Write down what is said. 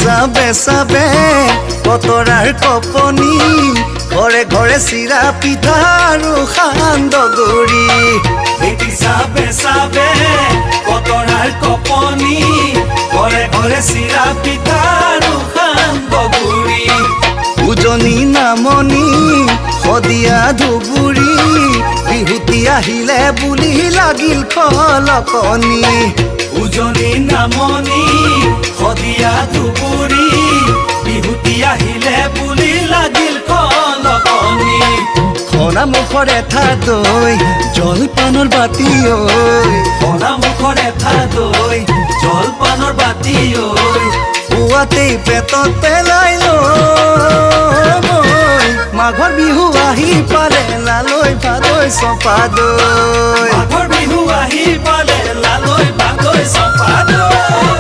চাবে চাবে কতৰাৰ কপনি, ঘৰে ঘৰে চিৰা পিঠা আৰু সান্দহগুৰি। ভেটি চাবে চাবে কতৰাৰ কপনি, ঘৰে ঘৰে চিৰা পিঠা আৰু সান্দহগুৰি। উজনি নামনি শদিয়া ধুবুৰী, বিহুতি আহিলে বুলি লাগিল খলকনি। উজনি নামনি শদিয়া ধুবুৰী, বিহুতি আহিলে বুলি লাগিল খলকনি। খনা মুখৰ এঠা দৈ, জলপানৰ বাতি ঐ। খনা মুখৰ এঠা দৈ, জলপানৰ বাতি ঐ। পুৱাতেই পেটত পেলাই লৈ, মাঘৰ বিহু আহি পালে লালৈ ভাদৈ চপা দৈ। মাঘৰ বিহু আহি পালে লালৈ ভাদৈ চপা দৈ।